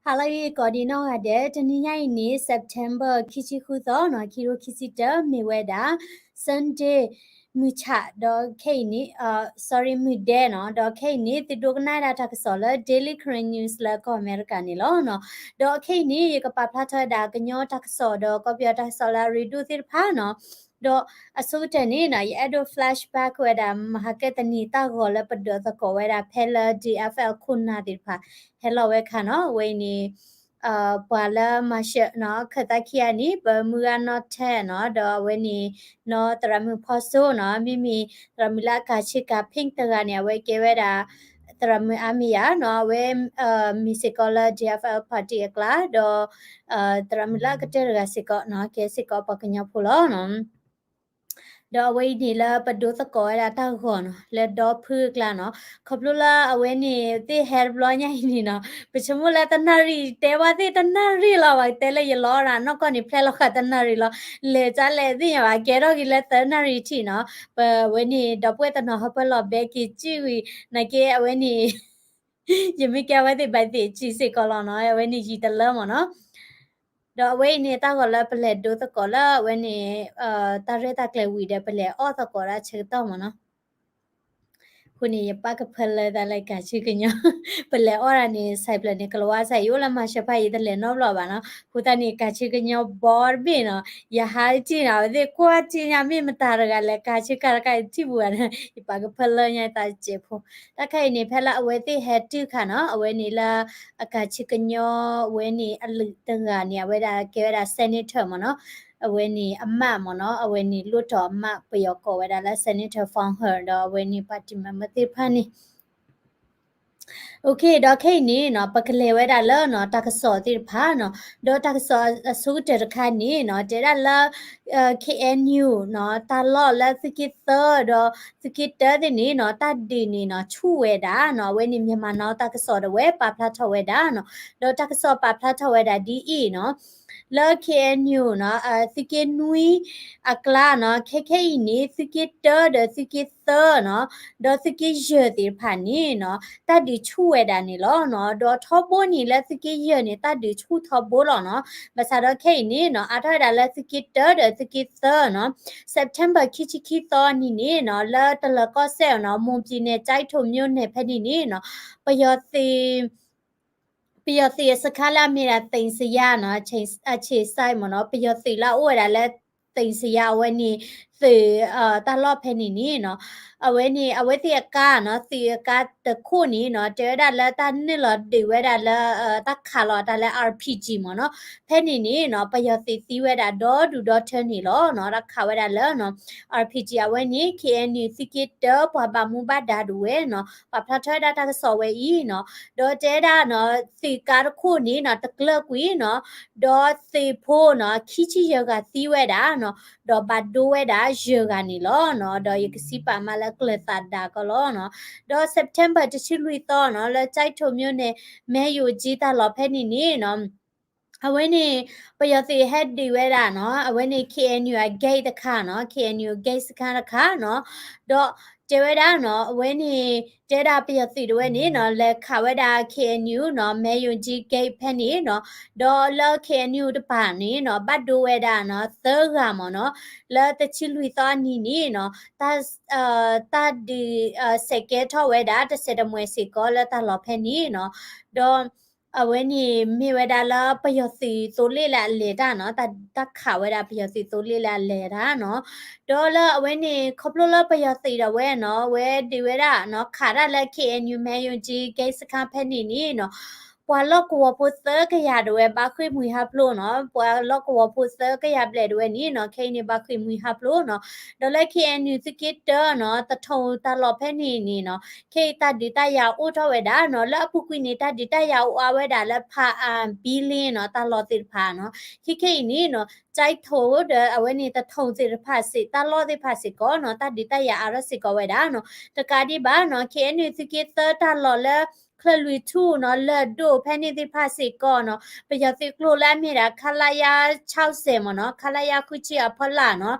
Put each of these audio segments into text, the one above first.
ဟါလၢအဂ့ၤကိးဒံးနီၢ်ဂၤဒဲး, တနံၤညါအံၤန့ၣ် September ခံဆံဃုသီနီၤ, ခံကထိခံဆံတၢ မ့ၢ်ဝဲဒၣ် Sunday မုၢ်ဆၣ် ဒီးခဲအံၤန့ၣ် sorry မုၢ်ဒဲးနီၤ, ဒီးခဲအံၤန့ၣ် သုဒိကနၣ်ဝဲဒၣ်တၢ်ကစီၣ်လၢ Daily Karen News လၢကီၢ်အမဲရကၤန့ၣ်လီၤနီၤ. ဒီးခဲအံၤန့ၣ် ယကပာ်ဖျါထီၣ်ဝဲဒၣ်ကညီတၢ်ကစီၣ် ဒီးကီၢ်ပယီၤတၢ်ကစီၣ်လၢအရ့ဒိၣ်သ့ၣ်တဖၣ်နီၤ. ဒီးအဆိကတၢၢ်န့ၣ်နီၤ ယအဲၣ်ဒိး flashback ဝဲဒၣ် မဟါကဲတနံၤတၢ်ဂီၤလၢပဒိးသကိးဝဲဒၣ်ဖဲလၢ D F L ခိၣ်နၢ်သ့ၣ်တဖၣ် ဟဲလီၤဝဲအခါနီၤ, အဝဲအံၤန့ၣ် ပှၤလၢ marshal နီၤ ခၢၣ်သးခံဂၤန့ၣ် ပမုၢ်ဂၤနီၢ်ထဲနီၤ, ဒီးအဝဲန့ၣ် နီၢ်သရၣ်မုၣ်ဖီစိနီၤ, မ့မ့ၢ်သရၣ်မုၣ်လၢအကၤဆ့ကၤ pink တဂၤန့ၣ် အဝဲကဲဝဲဒၣ် သရၣ်မုၣ်အါမံၤယၤနီၤ, အဝဲ မ့ၢ်စ့ၢ်ကီးလၢ D F L party အကျါ, ဒီး သရၣ်မုၣ်လၢအကတၢၢ်တဂၤစ့ၢ်ကီးနီၤ ကဲစ့ၢ်ကီးပှၤကညီဖိလီၤနီၤ. ဒီးအဝဲအံၤန့ၣ်လၢပဒိးသကိးဝဲဒၣ်တၢ်ဂီၤနီၤ လၢဒီဖုအကျါနီၤ, ခီဖျိလၢအဝဲန့ၣ်သ့ၣ်ဟဲတဘျီညါအံၤန့ၣ်နီၤ, ပဆိကမိၣ်လၢတနၣ်ရံၣ် တဲဝဲသ့ၣ်တနၣ်ရံၣ်လီၤ, ပှၤတဲလၢယလီၤအီၣ်ဒၣ်နီၢ်ကီၢ်န့ၣ် ဖျဲလီၤဃာ်တနၣ်ရံၣ်လီၤ, လဲၤကလဲၤသ့ၣ်ညါဘၣ် ကဲထီၣ်က့ၤလၢသၢနၣ်ရံၣ်ထံၣ်နီၤ, ပဝဲန့ၣ် ဒီပုၢ်ဝဲၢ်တနီၤဟီပၢလီၤဘဲက့ၤစံၣ်ဝံၤ နာ်က့အဝဲန့ၣ် ယမ့ၢ်ကဲအဝဲသ့ၣ်ဘၣ်သ့ၣ်စံၣ်စ့ၢ်ကီးလီၤနီၤ, အဝဲန့ၣ်ယံာ်တလၢမ့ၢ်နီၤ. ဒီးအဝဲအံၤန့ၣ် တၢ်ဂီၤလၢပလဲၤဒိသကိးလၢအဝဲန့ၣ် တၢ်ရဲၣ်တၢ်ကျဲၤဝံၤဒီး ပလဲၤအီၣ်သကိးဒၣ်ဆၢကတီၢ်မ့ၢ်နီၤ. အဃိန့ၣ် ယပာ်ကဖၢလၢတၢ်လၢကၤဆူကညီ ပလဲၤအီၣ်ဒၣ်န့ၣ် ဆဲးဖျၢၣ်န့ၣ်ကလီၤဝါစၢ် ယအိၣ်လၢမၤရှဲဖးယံၤ တလဲၤနီတဘျီဘၣ်နီၤ, အဃိသတးန့ၣ် ကၤဆူကညီဘီတဘ့ၣ်နီၤ, ယဟါတထံၣ်နီၤ အဝဲသ့ၣ်ကွၢ်ထံၣ်ညါ မ့ၢ်မတၤတဂၤလဲၤကၤဆူကၤတခါအံၤထံၣ်ပူၤဘၣ်န့ၣ် ယပာ်ကဖၢလၢညါသးစဲးဖိ, တၢ်ခါအံၤန့ၣ် ဖဲလၢအဝဲသ့ၣ်ဟဲတုၤခါနီၤ အဝဲန့ၣ်လၢ အကၤဆူကညီ အဝဲန့ၣ်အလုၢ်တဂၤန့ၣ် အဝဲဒၣ်ကဲဝဲဒၣ် senator မ့ၢ်နီၤ, အဝဲန့ၣ်အမးမ့ၢ်နီၤ, အဝဲန့ၣ် လွှတ်တော်အမတ် ပယီၤကိးဝဲဒၣ်လၢ senator from her ဒီးအဝဲန့ၣ် party member သ့ၣ်တဖၣ်န့ၣ် OK ဒီးခဲအံၤန့ၣ်နီၤ ပကလဲၤဝဲဒၣ်လၢနီၤ တၢ်ကစီၣ်သ့ၣ်တဖၣ်နီၤ, ဒီးတၢ်ကစီၣ်အဆိကတၢၢ်တခါန့ၣ်နီၤ တဲဒၣ်လၢ K N U နီၤ တၢ်လီၢ်လၢသုးက့သၢဒီးသုးက့တၢသ့ၣ်န့ၣ်နီၤ တၢ်ဒုးန့ၣ်နီၤ ဆူၣ်ဝဲဒၣ်နီၤ, အဝဲန့ၣ် Myanmar Now တၢ်ကစီၣ်ဒၣ်ဝဲပာ်ဖျါထီၣ်ဝဲဒၣ်နီၤ, ဒီးတၢ်ကစီၣ်ပာ်ဖျါထီၣ်ဝဲဒၣ်ဒ်အံၤနီၤ လၢ K N U နီၤ သုးက့နွံအကျါနီၤ ခဲခဲအံၤန့ၣ် သုးက့တၢဒီးသုးက့သၢနီၤ ဒီးသုးက့ယဲၢ်သ့ၣ်တဖၣ်န့ၣ်နီၤ တၢ်ဒုးဆူၣ်ဝဲဒၣ်န့ၣ်လီၤနီၤ, ဒီးထီဘိန့ၣ်လၢသုးက့ယဲၢ်န့ၣ် တၢ်ဒုးဆူၣ်ထီဘိလီၤနီၤ, ဘၣ်ဆၣ်ဒီးခဲအံၤန့ၣ်နီၤ အါထီၣ်ဝဲဒၣ်လၢသုးက့တၢဒီးသုးက့သၢနီၤ September ခံဆံခံသီနံၤန့ၣ်နီၤ လၢတလၢၤကီၢ်စဲၣ်နီၤ မွန်ပြည်နယ် ကျိုက်ထိုမြို့နယ် ဖဲန့ၣ်န့ၣ်နီၤ ပယီၤသုး ပယီၤသုးအစခါလၢအမ့ၢ်ဒၣ် သိမ်ဇရပ်နီၤ အခြေစိုက်မ့ၢ်နီၤ, ပယီၤသုးလၢအအိၣ်ဝဲဒၣ်လၢ သိမ်ဇရပ် အဝဲန့ၣ် သုး တၢ်လီၢ်ဖဲန့ၣ်န့ၣ်နီၤ, အဝဲန့ၣ် အဝဲသ့ၣ်အကါနီၤ သုးအကါတခိၣ်န့ၣ်နီၤ တဲဝဲဒၣ်လၢတၢ်နုာ်လီၤဒုးဝဲဒၣ်လၢ တၢ်ခးလီၤတၢ်လၢ R P G မ့ၢ်နီၤ, ဖဲန့ၣ်န့ၣ်နီၤ ပယီၤသုးသံဝဲဒၣ်ဒီဒူၣ်ဒီထၢန့ၣ်လီၤနီၤ, တၢ်ခးဝဲဒၣ်လၢ R P G အဝဲန့ၣ် K N U သုးက့တၢပှၤဘၣ်မူဘၣ်ဒါဒၣ်ဝဲနီၤ ပာ်ဖျါထီၣ်ဝဲဒၣ်တၢ်ကစီၣ်ဝဲအံၤနီၤ, ဒီးတဲဝဲဒၣ်နီၤ သုးကါတခိၣ်န့ၣ်နီၤ တကျၢၢ်ကွံာ်နီၤ, ဒီးသုးဖိနီၤ ခံဆံယဲၢ်ဂၤသံဝဲဒၣ်နီၤ, ဒီးဘၣ်ဒိဝဲဒၣ်ယဲၢ်ဂၤန့ၣ်လီၤနီၤ, ဒီးယကစံးပာ်မးလၢကျၢၢ်သးဒါကီးလီၤနီၤ, ဒီး September တဆံလွံၢ်သီနီၤ လၢ ကျိုက်ထိုမြို့နယ် မဲယိုကြီးတၢ်လီၢ်ဖဲန့ၣ်န့ၣ်နီၤ အဝဲန့ၣ် ပယီၤသုးဟဲဒုးဝဲဒၣ်နီၤ အဝဲန့ၣ် K N U အ gate တခါနီၤ K N U gate စခန်းတခါနီၤ, ဒီးတဲဝဲဒၣ်နီၤ အဝဲန့ၣ် တဲဒၣ်ပယီၤသုးတဝဲန့ၣ်နီၤ လဲၤခးဝဲဒၣ် K N U နီၤ မဲယိုကြီး gate ဖဲန့ၣ်နီၤ, ဒီးလၢ K N U တပၤန့ၣ်နီၤ ဘၣ်ဒိဝဲဒၣ်နီၤ သၢဂၤမ့ၢ်နီၤ, လၢတဆံလွံၢ်သီအနံၤန့ၣ်နီၤ တၢ် တၢ်ဒုး စဲးကဲထီၣ်ဝဲဒၣ် တစဲးတမှဲးစ့ၢ်ကီးလၢတၢ်လီၢ်ဖဲန့ၣ်နီၤ, ဒီး အဝဲန့ၣ်မ့ၢ်ဝဲဒၣ်လၢပယီၤသုးသိလ့ၣ်လၢအလဲၤတၢ်နီၤ, တၢ်ခးဝဲဒၣ်ပယီၤသုးသိလ့ၣ်လၢအလဲၤတၢ်နီၤ, ဒီးလၢအဝဲန့ၣ် ခီဖျိလၢပယီၤသုးဒၣ်ဝဲနီၤ အဝဲဒုးဝဲဒၣ်နီၤ ခးတၢ်လၢ K N U မဲယိုကြီး gate စခန်းဖဲန့ၣ်န့ၣ်နီၤ ပှၤလီၢ်ကဝီၤဖိသၢကယၤဒၣ်ဝဲဘၣ်ဃ့ၢ်မှံဟးဖျိးနီၤ, ပှၤလီၢ်ကဝီၤဖိသၢကယၤဘျဲၣ်ဒၣ်ဝဲန့ၣ်နီၤ ခဲအံၤန့ၣ်ဘၣ်ဃ့ၢ်မှံဟးဖျိးနီၤ, ဒီးလၢ K N U သုးက့တၢနီၤ သထူတၢ်လီၢ်ဖဲန့ၣ်န့ၣ်နီၤ ခဲအံၤတၢ်ဒုးတၢ်ယၤအိၣ်ထီၣ်ဝဲဒၣ်နီၤ, လၢအပူၤကွံာ်န့ၣ် တၢ်ဒုးတၢ်ယၤအိၣ်အါဝဲဒၣ်လၢ ဖးအါ ဘံလ့နီၤ တၢ်လီၢ်သ့ၣ်တဖၣ်နီၤ, ခဲခဲအံၤန့ၣ်နီၤ ကျိုက်ထိုဒီးအဝဲန့ၣ် သထူသ့ၣ်တဖၣ်စ့ၢ် တၢ်လီၢ်သ့ၣ်တဖၣ်စ့ၢ်ကီးနီၤ တၢ်ဒုးတၢ်ယၤအါထီၣ်စ့ၢ်ကီးဝဲဒၣ်နီၤ, တကးဒံးဘၣ်နီၤ K N U သုးက့သၢတၢ်လီၢ်လၢ ချၢၣ်လွံၢ်ထူၣ်နီၤ လၢၢ်ဒိၣ်ဖဲန့ၣ်သ့ၣ်တဖၣ်စ့ၢ်ကီးနီၤ ပယီၤသုးကျိၤလၢအမ့ၢ်ဒၣ် ခလရ ခြောက်ဆယ် မ့ၢ်နီၤ ခလရ ဃုဆံအဖီလာ်နီၤ,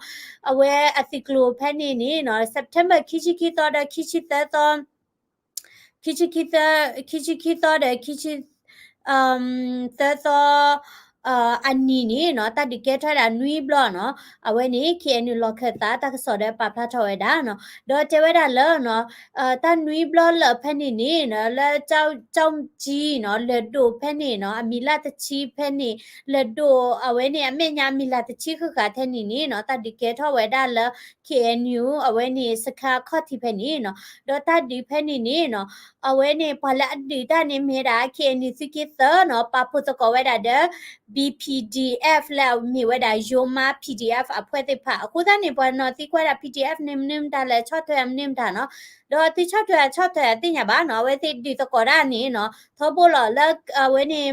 အဝဲအသုးကျိၤဖဲန့ၣ်န့ၣ်နီၤ September ခံဆံခံသီဒီးခံဆံသၢသီ ခံဆံခံသီ ခံဆံခံသီဒီးခံဆံ သၢသီ အနံၤန့ၣ်နီၤ တၢ်ဒုးကဲထီၣ်ဝဲဒၣ်နွံဘျီနီၤ. အဝဲန့ၣ် KNU လီၢ်ခၢၣ်သးတၢ်ကစီၣ်ဒီးပာ်ဖျါထီၣ်ဝဲဒၣ်နီၤ. ဒီးတဲဝဲဒၣ်လၢနီၤ တၢ်နွံဘျီလၢာ်ဖဲန့ၣ်န့ၣ်နီၤ လၢကၠီကၠီကၠံနီၤ လၢၢ်ဒိၣ်ဖဲန့ၣ်နီၤ အမံၤလၢ်တဆံဖဲန့ၣ် လၢၢ်ဒိၣ် အဝဲန့ၣ်အမဲာ်ညါအမံၤလၢ်တဆံဃၣ်ဃၣ်ထဲန့ၣ်န့ၣ်နီၤ တၢ်ဒုးကဲထီၣ်ဝဲဒၣ်လၢ KNU အဝဲန့ၣ်စခါခီၣ်ထံးဖဲန့ၣ်နီၤ. ဒီးတၢ်ဒုးဖဲန့ၣ်န့ၣ်နီၤ အဝဲန့ၣ် ပှၤလၢအဒုးတၢ်န့ၣ်မ့ၢ်ဝဲဒၣ် KNU သုးက့သၢနီၤ ပာ်ဖှိၣ်သကိးဝဲဒၣ်ဒီး B P D F လၢအမ့ၢ်ဝဲဒၣ် ယိၤမါ P D F အဖှဲးသ့ၣ်တဖၣ် အဃိသတးန့ၣ် ပှၤနီၢ်သံကွၢ်ဒၣ် P D F န့ၣ် မနုၤမတၤလဲၣ် ဆီၣ်ထွဲမနုၤမတၤနီၤ. ဒီးသုဆီၣ်ထွဲဆီၣ်ထွဲသ့ၣ်ညါဘၣ်နီၤ အဝဲသ့ၣ်ဒုးသကိးတၢ်န့ၣ်နီၤ ထီဘိလီၤလၢအဝဲန့ၣ်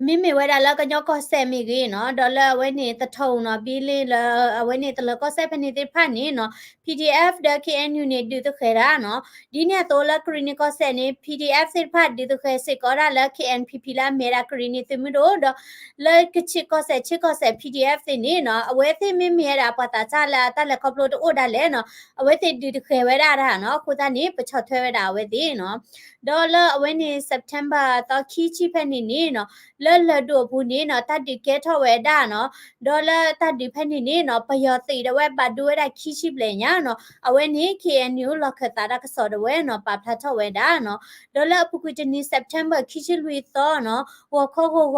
မ့မ့ၢ်ဝဲဒၣ်လၢကညီကီၢ်စဲၣ်မ့ၢ်ဂ့ၤနီၤ ဒီးလၢအဝဲန့ၣ် သထီၣ်အူနီၤ ဘံလ့လၢ အဝဲန့ၣ် တလၢၤကီၢ်စဲၣ်ဖဲန့ၣ်သ့ၣ်တဖၣ်န့ၣ်နီၤ P D F ဒီး K N U န့ၣ် ဒုးသဃဲၤတၢ်နီၤ. ဒ်န့ၣ်အသိးလၢကရံၣ်နံၣ်ကီၢ်စဲၣ်န့ၣ် P D F သ့ၣ်တဖၣ် ဒုးသဃဲၤစ့ၢ်ကီးဒၣ်လၢ K N P P လၢအမ့ၢ်ဝဲဒၣ်ကရံၣ်နံၣ်သုးမုၢ်ဒိၣ် ဒီးလၢကခ့ၣ်ကီၢ်စဲၣ် ခ့ၣ်ကီၢ်စဲၣ် P D F သ့ၣ်န့ၣ်နီၤ အဝဲသ့ၣ်မ့မ့ၢ်ဝဲဒၣ်ပှၤသးစၢ်လၢအတၢ်လဲၤခီဖျိတအိၣ်ဒၣ်လဲာ်နီၤ အဝဲသ့ၣ်ဒုးသဃဲၤဝဲဒၣ်တၢ်နီၤ. အဃိသတးန့ၣ် ပဆီၣ်ထွဲဝဲဒၣ်အဝဲသ့ၣ်နီၤ ဒီးလၢအဝဲန့ၣ် September သီခံဆံဖဲန့ၣ်န့ၣ်နီၤ လၢလၢၢ်ဒိၣ်အပူၤန့ၣ်နီၤ တၢ်ဒုးကဲထီၣ်ဝဲဒၣ်နီၤ. ဒီးလၢတၢ်ဒုးဖဲန့ၣ်န့ၣ်နီၤ ပယီၤသုးဒၣ်ဝဲဘၣ်ဒိဝဲဒၣ်ခံဆံဘျဲၣ်ညါနီၤ. အဝဲန့ၣ် K N U လီၢ်ခၢၣ်သးတၢ်ကစီၣ်ဒၣ်ဝဲနီၤ ပာ်ဖျါထီၣ်ဝဲဒၣ်နီၤ. ဒီးလၢအပူၤကွံာ်တနံၤ September ခံဆံလွံၢ်သီနီၤ ဂီၤခီဂီၤဂီၤ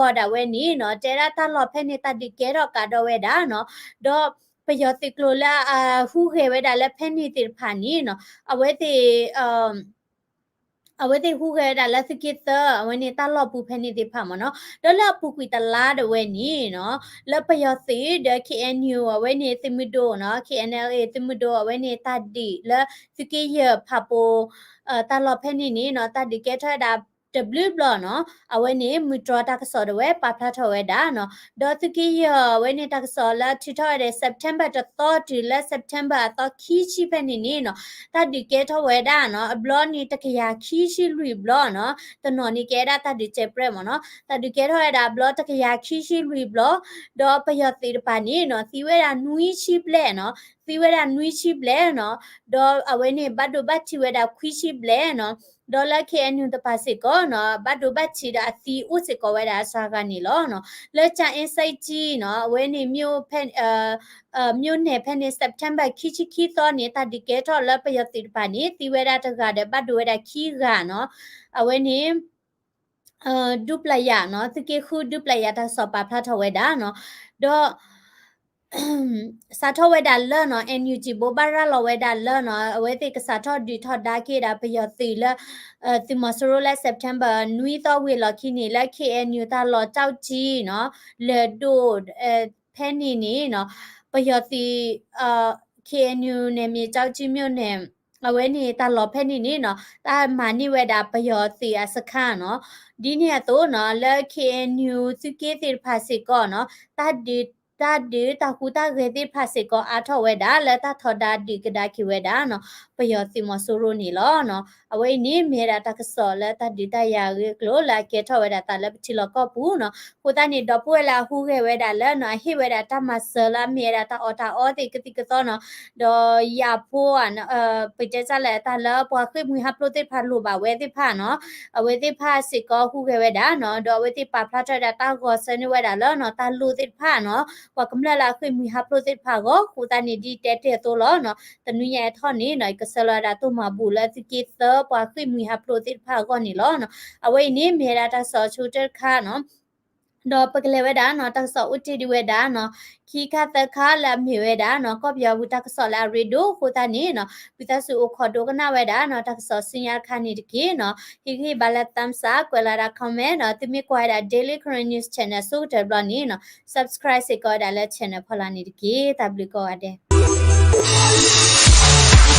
ဒၣ်ဝဲန့ၣ်နီၤ တဲဒၣ်တၢ်လီၢ်ဖဲန့ၣ် တၢ်ဒုးကဲထီၣ်ကးဒီးဝဲဒၣ်နီၤ. ဒီး ပယီၤသုးကျိၤလၢအဟူးဂဲၤဝဲဒၣ်လၢဖဲန့ၣ်သ့ၣ်တဖၣ်န့ၣ်နီၤ အဝဲသ့ၣ် အဝဲသ့ၣ်ဟူးဂဲၤဝဲဒၣ်လၢသုးက့သၢ အဝဲန့ၣ်တၢ်လီၢ်ပူၤဖဲန့ၣ်သ့ၣ်တဖၣ်မ့ၢ်နီၤ. ဒီးလၢအပူၤကွံာ်တလါဒၣ်ဝဲန့ၣ်နီၤ လၢပယီၤသုးဒီး K N U အဝဲန့ၣ်သုးမုၢ်ဒိၣ်နီၤ K N L A သုးမုၢ်ဒိၣ် အဝဲန့ၣ်တၢ်ဒုးလၢသုးက့ယဲၢ်ဖးပိၤ တၢ်လီၢ်ဖဲန့ၣ်န့ၣ်နီၤ တၢ်ဒုးကဲထီၣ်ဝဲဒၣ်တဘျုးဘျီနီၤ. အဝဲန့ၣ် မုၢ်တြီတၢ်ကစီၣ်ဒၣ်ဝဲပာ်ဖျါထီၣ်ဝဲဒၣ်နီၤ. ဒီးသုးက့ယဲၢ်အဝဲန့ၣ်တၢ်ကစီၣ်လၢထုးထီၣ်ဝဲဒၣ် September တသီတုၤလၢ September အသီခံဆံဖဲန့ၣ်န့ၣ်နီၤ တၢ်ဒုးကဲထီၣ်ဝဲဒၣ်နီၤ အဘျီန့ၣ်တကယၤခံဆံလွံၢ်ဘျီနီၤ. တနီၤန့ၣ်ကဲဒၣ်တၢ်ဒုးစဲးပြဲးမ့ၢ်နီၤ. တၢ်ဒုးကဲထီၣ်ဝဲဒၣ်အဘျီတကယၤခံဆံလွံၢ်ဘျီ ဒီးပယီၤသုးတပၤန့ၣ်နီၤ သံဝဲဒၣ်နွံဆံဘျဲၣ်နီၤ. သံဝဲဒၣ်နွံဆံဘျဲၣ်နီၤ. ဒီးအဝဲန့ၣ် ဘၣ်ဒိဘၣ်ထံးဝဲဒၣ်ခွံဆံဘျဲၣ်နီၤ. ဒီးလၢ K N U တပၤစ့ၢ်ကီးနီၤ ဘၣ်ဒိဘၣ်ထံးဒီးအသံအိၣ်စ့ၢ်ကီးဝဲဒၣ်အစှၤဂၤန့ၣ်လီၤနီၤ. လၢ ကၠၤအ့စဲးကၠံ နီၤ အဝဲန့ၣ် မြို့နယ်ဖဲန့ၣ် September ခံဆံခံသီန့ၣ် တၢ်ဒုးကဲထီၣ်လၢပယီၤသုးတပၤန့ၣ် သံဝဲဒၣ်တဂၤဒီးဘၣ်ဒိဝဲဒၣ်ခံဂၤနီၤ. အဝဲန့ၣ် ဒူပျၢ်ယၤနီၤ သုးက့ဃုဒူပျၢ်ယၤတၢ်ကစီၣ်ပာ်ဖျါထီၣ်ဝဲဒၣ်နီၤ. ဒီး စးထီၣ်ဝဲဒၣ်လၢနီၤ N U G ဘိးဘၣ်ရၤလီၤဝဲဒၣ်လၢနီၤ အဝဲသ့ၣ်ကစးထီၣ်ဒုးထီဒါက့ၤဒၣ်ပယီၤသုးလၢ သုးမီၤစိရိၤလၢ September နွံသီဝံၤအလီၢ်ခံန့ၣ် လၢ K N U တၢ်လီၢ်ကၠီကၠံနီၤ လၢၢ်ဒိၣ် ဖဲန့ၣ်န့ၣ်နီၤ ပယီၤသုး K N U နယ်မြေကျောက်ကြီးမြို့နယ် အဝဲန့ၣ်တၢ်လီၢ်ဖဲန့ၣ်န့ၣ်နီၤ တၢ်မၤန့ၢ်ဝဲဒၣ်ပယီၤသုးအစခါနီၤ. ဒ်န့ၣ်အသိးနီၤ လၢ K N U သုးက့သ့ၣ်တဖၣ်စ့ၢ်ကီးနီၤ တၢ်ဒုး တၢ်ဒုးတၢ်ဟူးတၢ်ဂဲၤသ့ၣ်တဖၣ်စ့ၢ်ကီးအါထီၣ်ဝဲဒၣ် လၢတၢ်ထီဒါဒုးကဒါက့ၤဝဲဒၣ်နီၤ ပယီၤသုးမီၤစိရိၤန့ၣ်လီၤနီၤ. အဝဲအံၤန့ၣ် မ့ၢ်ဝဲဒၣ်တၢ်ကစီၣ်လၢတၢ်ဒုးတၢ်ယၤအဂ့ၢ်အကျိၤလၢအကဲထီၣ်ဝဲဒၣ်သးလၢပထံလီၢ်ကီၢ်ပူၤနီၤ. အဃိသတးန့ၣ် ဒီပုၢ်ဝဲၢ်လၢအဟူးဂဲၤဝဲဒၣ်လၢနီၤ အဟ့ၣ်ဝဲဒၣ်တၢ်မၤစၢၤလၢအမ့ၢ်ဝဲဒၣ်တၢ်အီၣ်တၢ်အီသ့ၣ်ကသံၣ်ကသီနီၤ ဒီးယၤဖိ ပတဲတၢ်လဲၣ် တၢ်လၢပှၤဃ့ၢ်မှံဟးဖျိးသ့ၣ်တဖၣ်လိၣ်ဘၣ်ဝဲသ့ၣ်တဖၣ်နီၤ အဝဲသ့ၣ်တဖၣ်စ့ၢ်ကီးဟူးဂဲၤဝဲဒၣ်နီၤ ဒီးအဝဲသ့ၣ်ပာ်ဖျါထီၣ်ဝဲဒၣ်တၢ်ဂီၤဆၢန့ၢ်ဝဲဒၣ်လၢနီၤ တၢ်လိၣ်သ့ၣ်တဖၣ်နီၤ ပှၤကမျၢၢ်လၢအဃ့ၢ်မှံဟးဖျိးသ့ၣ်တဖၣ်အဂီၢ် အဃိသတးန့ၣ် ဒ်တဲတ့ၢ်အသိးလီၤနီၤ တနွံညါအံၤထီၣ်န့ၣ်နီၤ ယကဆှၢလီၤဝဲဒၣ်တိၢ်မၤဘူၣ်လၢသုးက့သၢပှၤဃ့ၢ်မှံဟးဖျိးသ့ၣ်တဖၣ်အဂီၢ်န့ၣ်လီၤနီၤ. အဝဲအံၤန့ၣ် မ့ၢ်ဝဲဒၣ်တၢ်ကစီၣ်အဆိကတၢၢ်တခါနီၤ ဒီးပကလဲၤဝဲဒၣ်နီၤ တၢ်ကစီၣ်အိၣ်တ့ၢ်ဒံးဝဲဒၣ်နီၤ ခံခါသၢခါလၢအမ့ၢ်ဝဲဒၣ်နီၤ ကီၢ်ပယီၤပူၤတၢ်ကစီၣ်လၢအရ့ဒိၣ်အဃိသတးန့ၣ်နီၤ ဝံသးစူၤအိၣ်ခိးဒိကနၣ်ဝဲဒၣ်နီၤ တၢ်ကစီၣ်ဆူညါတခါန့ၣ်တက့ၢ်နီၤ ဟ့ၣ်ဂံၢ်ဟ့ၣ်ဘါလၢ thumbs up ကွဲးလီၤဒၣ် comment နီၤ သုမ့ၢ်ကွၢ်ဝဲဒၣ် Daily Karen News Channel ဆိကတၢၢ်တဘျီန့ၣ်နီၤ subscribe စ့ၢ်ကီးဝဲဒၣ်လၢ channel ဖီလာ်န့ၣ်တက့ၢ်. တၢ်ဘျုးကိးဂၤဒဲး